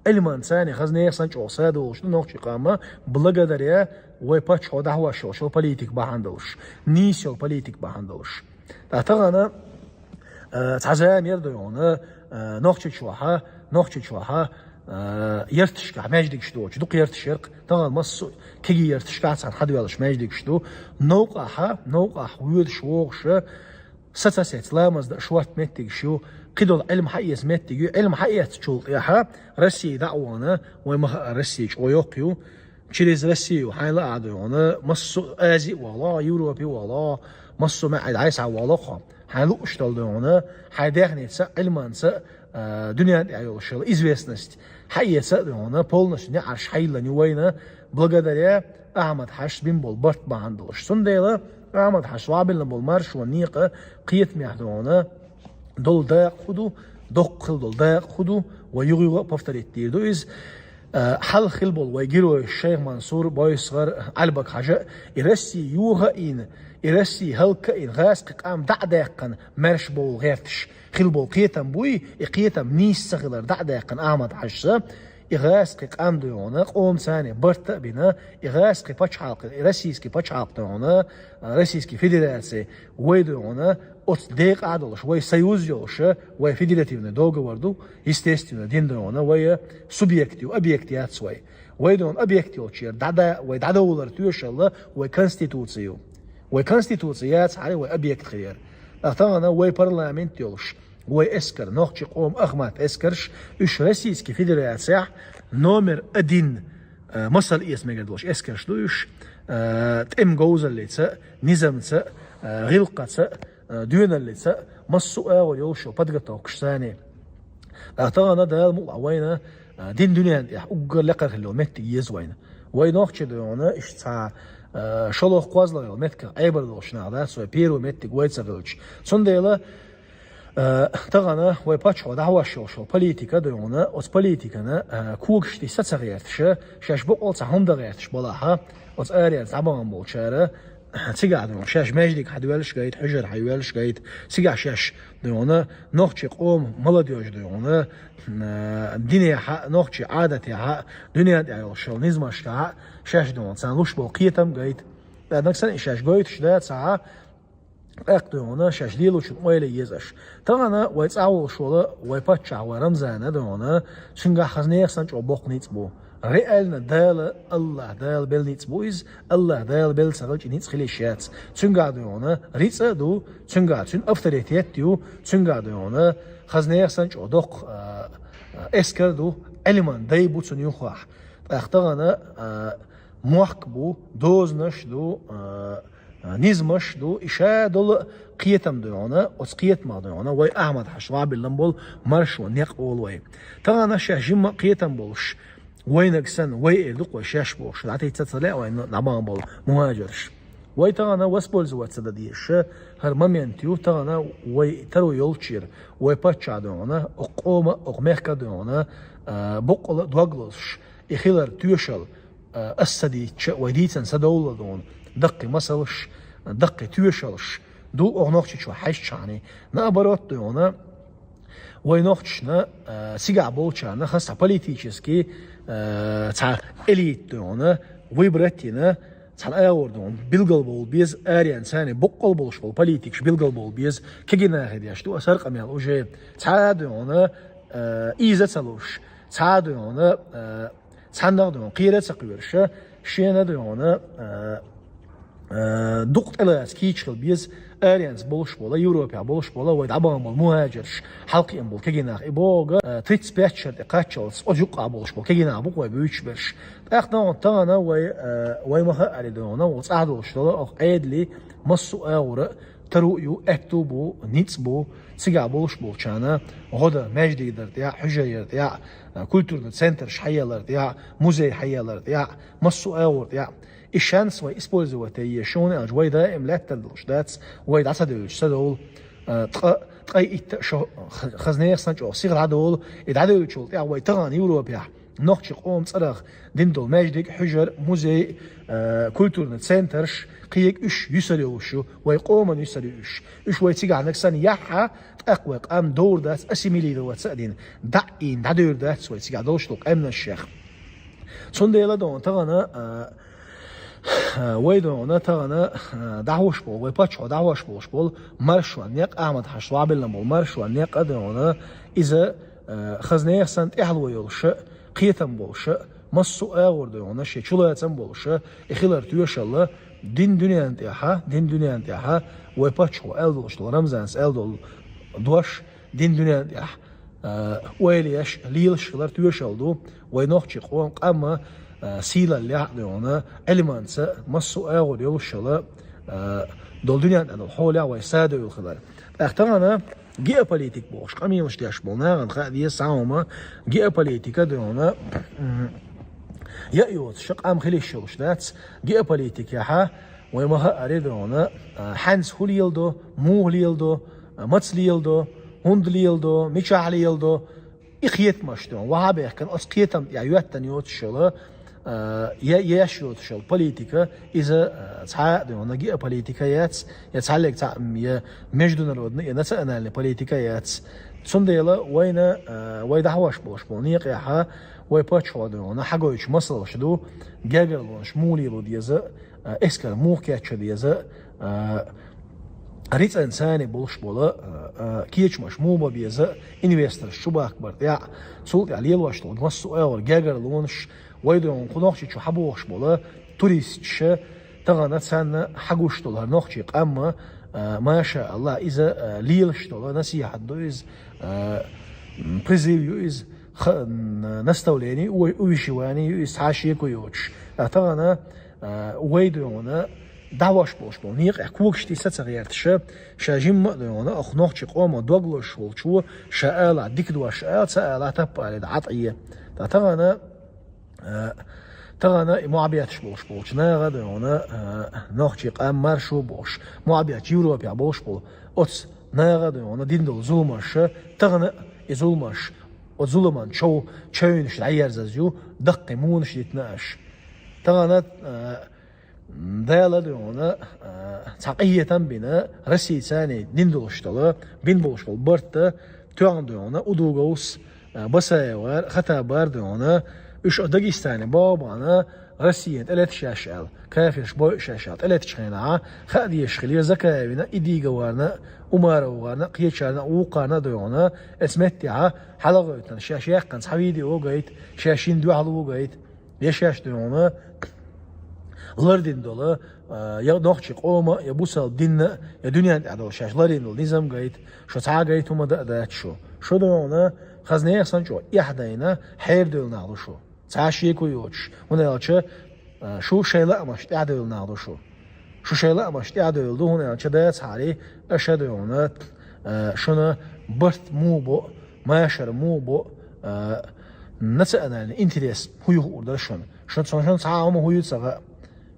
Ӏилман царна хазне санчо садолуш ду нохчи къама, благодаря вай паччахьо дӀахьош йолуш йолу политика бахьана долуш, нийса йолу политика бахьана долуш. ТӀаккха тахана, а, цхьа зама яра дуй хьуна, а, нохчи чохьа, нохчи чохьа, а, ярташкахь маьждигаш доцуш, дукха ярташ яра, тахана массо а кегий ярташкахь цхьаьна хьадоьллуш маьждигаш ду. Новкъахьа, новкъахь воьдуш вогӀуша, саца сецна ламаз дан шорта меттигаш ю, кхидолу Ӏилма хьаэца меттиг ю, Ӏилма хьаэцначул тӀаьхьа Россия дӀа а вахана, вай ма хаа Россия чӀогӀа йоккха ю, через Россию хьайна лаахь дуй хьуна, массо а Ази а вахалахь, Европе а вахалахь, массо а маьӀӀе дӀай схьа вахалахь хьо. Хьайн лууш долу дуй хьуна, хьайн даьхница, Ӏилманца, а, дуьнен тӀехь йолуш йолу известность хьаэца а дуй хьуна, полностью неӀарш хьайиллина ю вайна, благодаря Ахьмад-Хьаьжас бина болу барт бахьана долуш. Цундела Ахьмад-Хьаьжас вабиллина болу маршонан некъа кхетамехь дуй хьуна, долу дакъа хӀун ду, доккха хила долу дакъа хӀун ду, вай юха-юха а повторить дийр ду иза. А, хьалха хила болу вай геройш Шайх Мансур, Бойсгар, Ӏалибаг-Хьаьжа, и Россия юха а йина, и Россия хӀаллак а йина, гӀаскхи къам дӀа а даьккхина, маьрша бовла гӀерташ хила болу кхетам буй, и кхетам нийса ца хилар дӀа а даьккхина Ахьмад-Хьаьжас, и гӀаскхи къам дуй хьуна, къомаца барт а бина, и гӀаскхи пачхьалкх, и Российски пачхьалкх дуй хьуна, Российски Федераци, вай дуй хьуна, оцу декъахь а долуш, вай союз йолуш, вай федеративный договор ду, естественно, дина дуй хьуна, вай субъект ю, объект яц вай. Вай дуй хьуна объект йолчера дӀада-, вай дӀадовлар тоьшалла вай Конституци ю. Вай Конституци яцахьара вай объект хир яра. ТӀаккха тахана вай парламент йолуш, вай эскар, нохчи къоман Ахьмад эскарш, уьш Российски Федерацехь номер один, э, масал эца мегар долуш эскарш ду уьш, э, тӀеман говзаллица, низамца, э, гӀиллакхаца, э, доьналлица, массо а агӀор йолуш йолу подготовкаш царна. ТӀаккха тахана Дала мукъалахь вайна, э, дин дуьнен тӀехь уггар лекхара хила йолу меттиг еза вайна. Вай нохчий дуй хьуна, иштта цхьа, э, шолгӀа-кхозлагӀа йолу меттиг Ӏебар долуш нах дац вай, первый меттиг вай ца хилча. Цундела, э, тахана вай паччахьо дӀахьош йолуш йолу политика дуй хьуна, оцу политикана, э, когаш тиса ца гӀерташа, шаьш боккъал цхьа хӀума дан гӀерташ балахьа, оцу аренца дӀабахана болчара, цигахь дуй хьуна, шаьш маьждиг хьадоьллуш гайта, хьуьжар хьайоьллуш гайта, цигахь шаьш дуй хьуна, нохчий къоман молодёжь дуй хьуна, э, динехьа, нохчий Ӏадатехьа, дуьнен тӀехь йолуш йолу низамашкахьа, шаьш дуй хьуна, царна луш болу кхетам гайта. ТӀаккха санна и шаьш гойтуш дацахьа, тӀаккха дуй хьуна, шаьш лелочун ойла еза аша. Тахана вай цӀахь волуш волу, вай паччахь, вай Рамзана дуй хьуна, цуьнгахь хаза нехан санна чӀогӀа боккха ницкъ бу. Реально Дала, АллахӀ Дала белла ницкъ бу иза, АллахӀ Дала белла ца хилча и ницкъ хила йиш яц. Цуьнгахь дуй хьуна рицкъа а ду, цуьнгахь цуьнан авторитет ю, цуьнгахь дуй хьуна хаза нехан санна чӀогӀа доккха, а, а, эскар ду, Ӏилман дай бу цунна юххехь. ТӀаккха тахана, а, мохк бу, дозанаш ду, а, а, низамаш ду, и ша долу кхетам дуй хьуна, оцу кхетамах дуй хьуна, вай Ахьмад-Хьаьжас вабиллина болу маршонан некъ олу вай. Тахана шаьш жимма а кхетам болуш, вайнаг санна, вай эр ду-кх вай шаьш бохуш, дӀатийца ца лаьа вайна дӀабахана болу мухӀажарш. Вай тахана воспользоваться дан дезаш, хӀара момент ю, тахана вай таро йолчера, вай паччахь дуй хьуна, окху къома, окху мехка дуй хьуна, а, боккъала дог лозуш, и хилар тоьшалла, а, ас ца дийцча, вай дийцина са довла дуй хьуна, даккхий масалш, даккхий тоьшаллаш ду окху Нохчийчу хьаьжчахьана. Наоборот дуй хьуна, вай нохчашна, а, цигахь болчарна хаза цхьа политический, а, цхьа элита дойгӀана, выбрать йина, цхьана агӀор дойгӀана, билгал бовла беза, аренца царна боккъал болуш болу политикаш билгал бовла беза, кегий нахе деш ду аса хӀара къамел уже цхьа а дойгӀана, а, ийза ца луш, цхьа а дойгӀана, а, цхьаннах дойгӀана кхера а ца кхоьруш, шена дойгӀана, а, а, дукха тӀелаца кийча хила беза, аренца болуш бола, Европехь болуш бола, вай дӀабахана болу мухӀажарш, хьалакхиъна болу кегий нах, и бохург, а, тридцать пять шарахь тӀе кхаччалц, оцу юккъехь болуш болу кегий нах бу-кх вай буьйцуш берш. ТӀаккха дойгӀана тахана вай, а, вай ма хаъара дойгӀана, вай цӀахь долуш долу, оха Ӏедале массо а агӀора таро а ю, аьтту а бу, ницкъ а бу, цигахь болуш болчарна гӀо дан, маьждиг дар тӀехь, хьуьжар яр тӀехь, а, культурный центраш хьаялар тӀехь, музей хьаялар тӀехь, массо а агӀор тӀехь. И шанс вай использовать ян еза, хӀунда аьлча вай даим лаьттара долуш дац, вай дӀа ца девлча ца довла, а, ткъа, ткъе итт а шо х-, хаза нехан санна чӀогӀа сиха дӀадолу, и дӀадевллачул тӀаьхьа вай тахана Европехь нохчийн къоман цӀарах дина долу маьждиг, хьуьжар, музей, а, культурный центраш, кхин а уьш юьсур йолуш ю, вай къоман юьсур ю уьш. Уьш вай цигахь нагахь санна яхь, тӀаккха вай къам довр дац, ассимилироваться а дина, дӀа а ийна, дӀадевр дац вай цигахь долуш долу къаьмнашех. Цундела дойгӀана тахана, а, а, вай дойгӀана тахана, а, дӀахьош болу, вай паччахьо дӀахьош болуш болу маршонан некъ, Ахьмад-Хьаьжас лоӀабиллина болу маршонан некъ а дойгӀана, иза, а, хаза нехан санна тӀаьхьало йолуш а, кхетам болуш а, массо а агӀор дойгӀана, шен чулацам болуш а, и хилар тоьшалла, дин дуьненна тӀехь, дин дуьненна тӀехь, вай паччахьо аьлла долуш долу, Рамзана аьлла долу дош, дин дуьненна тӀехь, а, ойла еш, лелаш хилар тоьшалла ду, вай нохчийн къоман къам а, сийлаллехь а дойгӀана, Ӏилманца, массо а агӀор йолуш йолу, а, долу дуьненна тӀехь долу хьолехь вай садовла хилар. ТӀаккха тахана геополитика бохуш къамелаш деш болу нахана хаа деза цхьа хӀума, геополитика дойгӀана, м, яа йоцуш а къам хила йиш йолуш дац, геополитикехь вай ма хаъара дойгӀана, а, хьаьнца хӀун леладо, муха леладо, а, маца леладо, хӀунда леладо, мичахь леладо, и кхетамаш дойгӀана, вахьа бехкан оцу кхетам тӀехь йоьттан йоцуш йолу, а, я еш йоцуш йолу политика, иза, а, цхьа а дойгӀана геополитика яц, я цхьаллиг цхьаъ, м, я международный, я национальный политика яц. Цундела вайна, а, вай дӀахьош болуш болу некъехь, вай паччахьо дойгӀана хьагойтуш масалаш ду, гергарлонаш муха лело деза, а, эскар муха кечъян деза, а, рицкъанца царна болуш болу, а, а, кечамаш муха бан беза, инвесторш чубахка бар тӀехь, цул тӀехь лелош долу массо а агӀор гергарлонаш, вай дойгӀана кху Нохчийчу хьабогӀуш болу туристаш, тахана царна хьагуш долу хӀара нохчийн къам а, а, маша Аллах, иза, а, лелаш долу насихьат ду иза, а, м, призыв ю иза, ха-, н-, наставление, у-, увещевание ю иза, цхьа шеко йоцуш. А тахана, а, вай дойгӀана дӀахьош болуш болу некъехь когаш тийса ца гӀерташ, ша жимма а дойгӀана, оха нохчийн къоман дог лозуш волчо, ша алахь дика дош ала, ца алахь таппа алий, дӀа а тӀе. Ткъа тахана, а, тахана и мохь бетташ болуш болчу наха дойгӀана, а, нохчийн къам маршо бохуш, мохь бетташ Европехь болуш болу оцу наха дойгӀана дина долу зуламаш, тахана и зуламаш, оцу зуламан чов, чевнаш дӀаерзаза ю, даккхий мунаш дитина аша. Тахана, а, Дала дойгӀана, а, цхьа къинхетам бина, Российца царна дина долуш долу, бина болуш болу барт, тоьхна дойгӀана, Удуговс, а, Басаевар, Хатабар дойгӀана, уьш а Дагестане богӀу бахана, Россияна тӀелеташ шаьш аьлла, кафирш бойу шаьш аьлла, тӀелеташ хенахь, хаа дезаш хилира Закаевна, Идиговарна, Умаровгарна, кхечарна, вукхарна дойгӀана, эцу меттехь хьалагӀойтан шаьш яьккхина цхьа видео гайта, шаьш йина дуьхьало гайта. Я шаьш дойгӀана лардина долу, а, я нохчийн къоман, я бусалба динна, я дуьненна тӀехь долу шаьш лардина долу низам гайта, шу цхьа а гайта хӀума дан а дац шу. Шу дойгӀана хаза нехан санна чӀогӀа эхь дайна, хьерадевлла нах ду шу. Цхьа а шеко йоцуш, хӀунда аьлча, а, шу шайн лаамашна тӀаьхьадевлла нах ду шу. Шу шайн лаамашна тӀаьхьадевлла ду, хӀунда аьлча дацахьара, аша дойгӀана, а, шуна барт муха бо, машар муха бо, а, национальный интерес хӀун ю хуур дара шуна. Шуна цхьа, шуна цхьа а хӀума хӀун ю ца хаьа.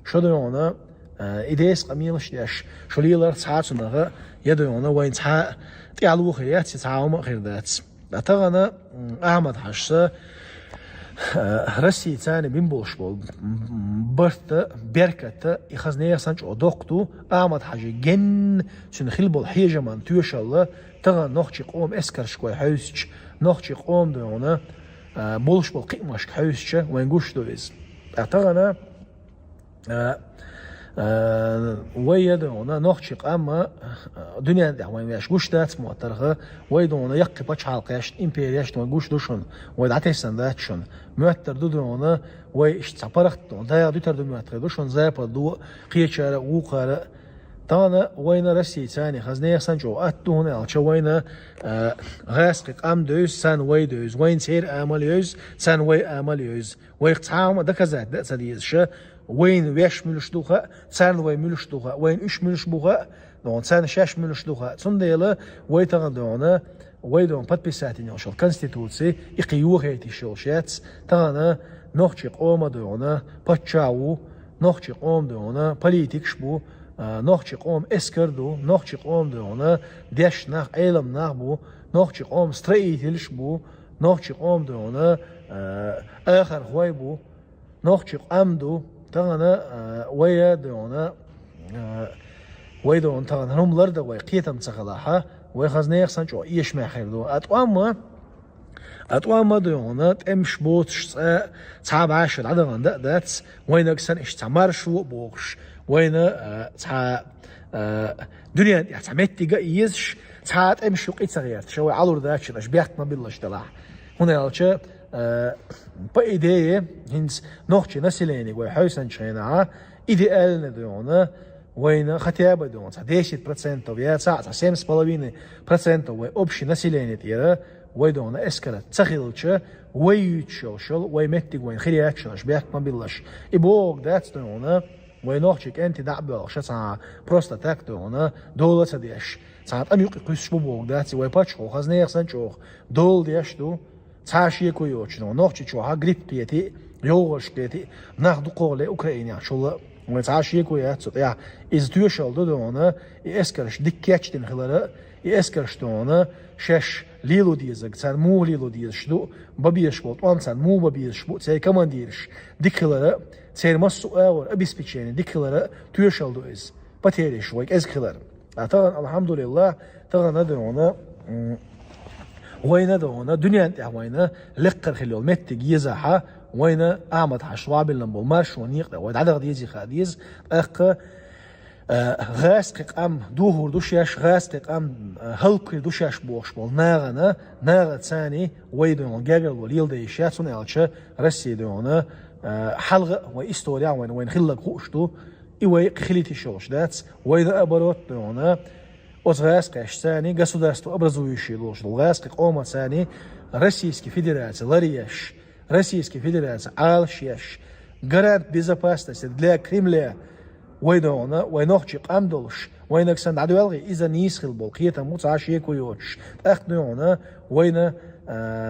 Шу дойгӀана, а, и деса къамелаш деш, шу леларх цхьа а цунах, я дойгӀана вайна цхьа а тӀаьхьало хир яц, я цхьа а хӀума а хир дац. Ткъа тахана, м, Ахьмад-Хьаьжас Российцани бин болуш болу барта, беркатта и хаза нехан санна чӀогӀа доккха ду, Ахьмад-Хьажи генна цуьнан хила болу хьежаман тоьшалла тахана нохчийн къоман эскаршка вай хьовсича, нохчийн къоман дуьйна болуш болу кхиамашка хьовсича, вайн гуш ду иза. Ткъа тахана вай я дуьйна нохчийн къам дуьнен тӀехь вайн веш гуш дац моттарха, вай дуьйна яккхий пачхьалкхешна, имперешна вайн гуш ду шуна, вай дӀатесна дац шуна. Моьттар ду дуьйна вай иштта цхьа паргӀат дуьйна дагӀа дуьтар ду моьттар ду шуна, западо кхечара а, вукхара а. Тахана вайна Российцани хаза нехан санна чӀогӀа атта ду, хӀунда аьлча вайна гӀазкхийн къам девза, царна вай девза, вайна церан амал евза, царна вай амал евза. Вайх цхьа хӀума доказать дан а ца дезаш, вайна веш муьлш ду хаьа, царна вай муьлш ду хаьа, вайна уьш муьлш бу хаьа, дуьйна царна шаьш муьлш ду хаьа. Цундела вай тахана дуьйна, вай дуьйна подписать йина йолуш йолу конституци и кхин йохийта йиш йолуш яц. Тахана нохчийн къоман дуьйна паччахь ву, нохчийн къоман дуьйна политикаш бу, нохчийн къоман эскар ду, нохчийн къоман дуьйна дешна нах, Ӏелам нах бу, нохчийн къоман строителаш бу, нохчийн къоман дуьйна ахархой бу, нохчийн къам ду. Тахана вай я дуьйна, вай дуьйна тахана хӀума лардан вай кхетам ца хилахь, вай хаза нехан санна чӀогӀа эшамехь хир ду. А тӀом а, а тӀом а дуьйна тӀемаш боцуш цкъа цхьа бӀаьшха дӀадахана дан а дац, вайнаг санна иштта цхьа маршо а бохуш, вайна цхьа дуьнен тӀехь цхьа меттиг а езаш, цхьа тӀемаш юкъа ца гӀерташ, вай Ӏалур дац шуна, аша бехк ма биллалаш делахь. ХӀунда аьлча по идее, хӀинца нохчийн населениега вай хьовсанчу хенахь, идеально дуьйна вайна хотя бы дуьйна цхьа десять процентов я цхьа, цхьа семь с половиной процентов вай общий население тӀера вай дуьйна эскар ца хилча, вай юьйцуш йолуш йолу вай меттиг вайна хир яц шуна, аша бехк ма биллалаш. И бохург дац дуьйна вай нохчийн кӀентий дӀа а боьлхуш, цхьа просто так дуьйна дола а ца деш, цхьа тӀам юкъа кхуьссуш бу бохург дац, и вай паччахьо хаза нехан санна чӀогӀа дола деш ду. Цхьа шеко йоцуш, нохчийчохь грипп кхетий, йовхарш кхетий, нах дукхагӀа ле Украинехь чул а. Вайн цхьа шеко яц цу тӀехь. Иза тоьшалла ду дуьйна и эскарш дика кечдина хилар а, и эскарш дуьйна шаьш лело дезарг царна муха лело дезаш ду, бан безаш болу тӀом царна муха бан безаш бу, церан командираш дика хилар а, церан массо а агӀор обеспечение дика хилар а тоьшалла ду иза. Потеряш вай кӀезиг хилар. А тахана, алхьамдулиллахӀ, тахана дуьйна вайна дуьйна дуьнен тӀехь вайна лекхара хила йолу меттиг езахь, вайна Ахьмад-Хьаьжас вабиллина болу маршонан некъа тӀе вай дӀадаха дезий хаа деза. ТӀаккха гӀазкхийн къам дохур ду шаьш, гӀазкхийн къам хӀаллакьхир ду шаьш бохуш болу нахана, нахаца царна вай дуьйна гергарло леладан йиш яц, хӀунда аьлча Россия дуьйна хьалха а вайн исторехь вайна, вайна хилларг хууш ду. И вай кхин хилийта йиш йолуш дац, вай наоборот дуьйна оцу гӀазкхашца царна государство образующее долуш долу гӀазкхийн къомаца царна Российский Федераци ларъеш, Российский Федераци Ӏалашъеш, гарант безопасности для Кремля вай дуьйна, вай нохчийн къам долуш, вайнаг санна дӀадоьлхий, иза нийса хила болу кхетам бу цхьа шеко йоцуш. ТӀаккха дуьйна вайна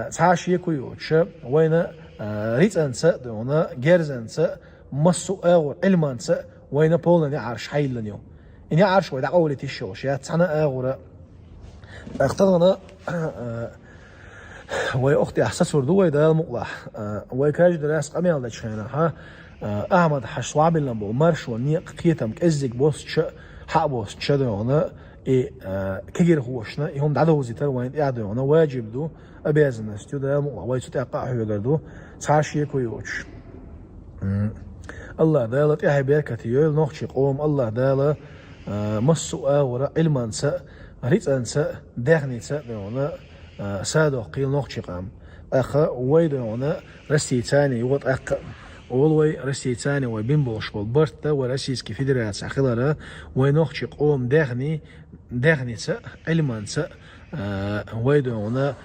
цхьа шеко йоцуш, вайна рицкъанца а дуьйна, герзанца а, массо а агӀор Ӏилманца а вайна полный неӀарш хьайиллина ю. И неӀарш вай дӀакъовлийта йиш йолуш яц цхьана а агӀора. ТӀаккха тахана вай оха тӀехь сацур ду вай, Дала мукъалахь. Вай каждый раз къамел дечу хенахь, Ахьмад-Хьаьжас вабиллина болу маршонан некъа кхетам кӀеззиг боссуча а, хьа а боссуча а дуьйна, и кегирхошна и хӀума дӀадовзийтар вайна тӀехь дуьйна важиб ду, обязанность ю, Дала мукъалахь, вай цу тӀехь къа а хьоьгур ду, цхьа шеко йоцуш. АллахӀ Дала тӀаьхье беркате йойла нохчийн къоман, АллахӀ Дала массо а агӀора Ӏилманца а, рицкъанца а, даьхница а дуьйна садоккхийла нохчийн къам. ТӀаккха вай дуьйна Российцани юха тӀаккха а, олу вай Российцани вай бин болуш болу барта, вай Российский Федерацехь хилар а, вай нохчийн къоман даьхни, даьхница а, Ӏилманца а, вай дуьйна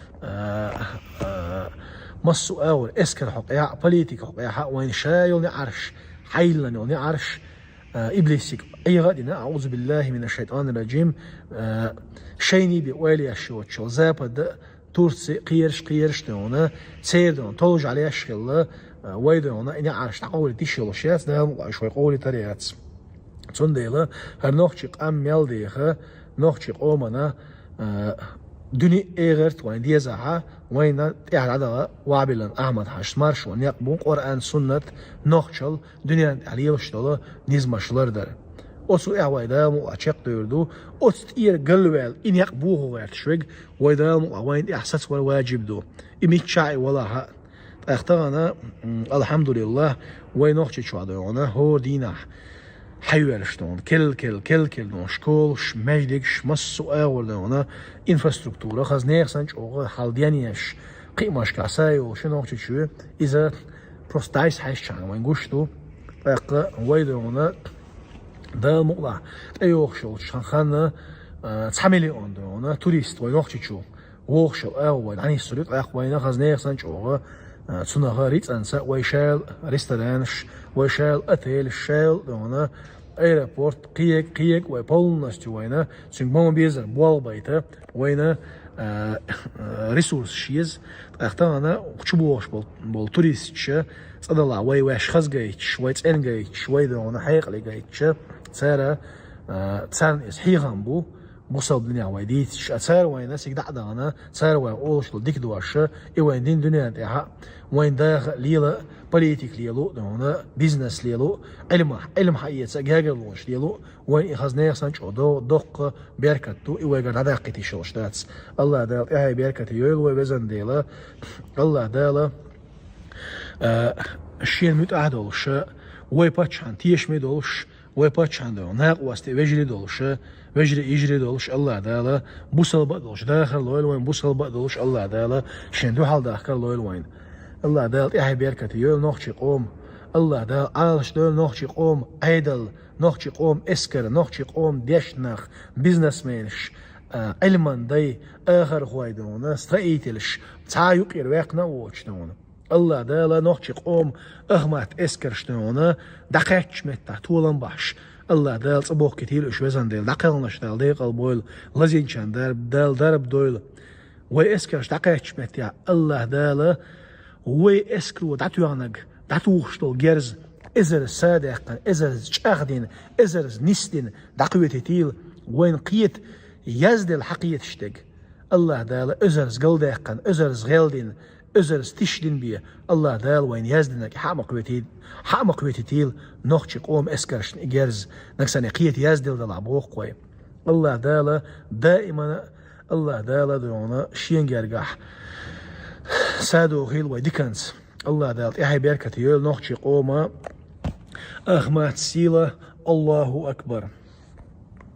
массо а агӀор эскар хьокъехь а, политика хьокъехь а вайна ша йолу неӀарш, хьайиллина йолу неӀарш, иблисиг Ӏеха а дина, аӀузу биллахӀи мина шшайтӀани рражим, шайна бен ойла еш йоцуш йолу Запад а, Турци а, кхераш, кхераш дуьйна, церан дуьйна толжа Ӏалеш а хилла, вай дуьйна и неӀарш дӀакъовлийта йиш йолуш яц, Дала мукъалахь, уьш вай къовлийтар яц. Цундела хӀара нохчийн къам мел деха, нохчийн къомана Дуьне а, эгӀарт а вайн дезахьа, вайна тӀехь дӀадала вабилан Ахьмад-Хьаьжас маршо некъ бу Къуръан, суннат, нохчалла дуьнен тӀехь лелаш дола низамаш лардар. Оцу тӀехь вай Дала мукъа чекхдевр ду, оцу тӀера галваьлла и некъ бохо гӀерташ верг вай Дала мукъа вайна тӀехь сацавар ваджиб ду. И миччахьа а валахьа. ТӀаккха тахана, м, алхьамдулиллахӀ, вай Нохчийчохь догӀана, хӀора дийнахь хьайвелаш догӀана, кел-кел, кел-кел догӀана, школаш, маьждигаш, массо а агӀор догӀана, инфраструктура, хаза нехан санна чӀогӀа хьал денъеш, кхиамашкахь са йолуш Нохчийчоь, иза просто дайса хьаьжчхьана вайн гуш ду. ТӀаккха вай догӀана, Дала мукъалахь, тӀейогӀуш йолчу хан-, ханна, а, цхьа миллион догӀана, турист вай Нохчийчу вогӀуш йолу агӀо вай дӀанисса ду, тӀаккха вайна хаза нехан санна чӀогӀа, а, цунах рицкъанца вай шайла ресторанаш, вай шайла отелаш, шайла догӀана аэропорт, кхиег, кхиег вай полностью вайна, цуьнга ма безара болх байта, вайна, а, а, ресурсаш еза, тӀаккха тахана чубогӀуш бол-, болу туристаша цӀа далахь вай ваьш хаза гайташ, вай цӀена гайташ, вай догӀана хьекъале гайташа, цара, а, царна иза хьехам бу, бусалба динехь вай дийцича, а цара вайна цига дӀа а дахана, цара вай олуш долу дика дош, и вайн дин дуьнен тӀехь а, вайн даха а лела а, политика лело а, догӀана бизнес лело а, Ӏилма, Ӏилма хьаэца а, гергарлонаш лело а, вайн и хаза нехан санна чӀогӀа до-, доккха беркат ду, и вайгара дӀадаккхийта йиш йолуш дац. АллахӀ Дала тӀаьхье беркате йойла вай, везан Дела. АллахӀ Дала, а, шена муьтӀахь а долуш, вай паччахьна тешаме долуш, вай паччахьна догӀу накъостий, вежарий долуш, вежарий, йижарий долуш АллахӀ Дала, бусалба а долуш дахар лойла вайн, бусалба а долуш АллахӀ Дала шен дуьхьал дахкар лойла вайн. АллахӀ Дала тӀаьхье беркате йойла нохчийн къоман. АллахӀ Дала Ӏалашдойла нохчийн къоман Ӏедал, нохчийн къоман эскар, нохчийн къоман дешна нах, бизнесменаш, а, Ӏилман дай, ахархой догӀана, строителаш, цхьа а юкъера ваьккхина а воцуш догӀана. АллахӀ Дала нохчийн къоман Ахмат эскарш догӀана, дӀакхаьччачу меттехь толам бахьаш, АллахӀ Дала цӀа бохкийтийла уьш, везан Дела, дӀакхелхинарш Дала декъал бойла, лазийначарна дар-, Дала дарба дойла. Вай эскарш дӀакхаьччачу меттехь АллахӀ Дала вай эскаро дӀатоьхнарг, дӀатухуш долу герз эзарза садаьккхина, эзарза чӀагӀдина, эзарза нисдина дӀакхетийтийла, вайна кхета язделла хьакхеташ дерг. АллахӀ Дала эзарза галдаьккхина, эзарза гӀелдина, эзарза тишдина бен, АллахӀ Дала вайна яздинарг хьа а ма кхетий-, хьа а ма кхетийтийла нохчийн къоман эскаршна и герз, нагахь санна кхета язделла делахь боху вай. АллахӀ Дала даимана, АллахӀ Дала догӀана шен гергахь садохийла вай диканца. АллахӀ Дала тӀаьхье беркате йойла нохчийн къоман Ахмат сийла. АллахӀу акбар!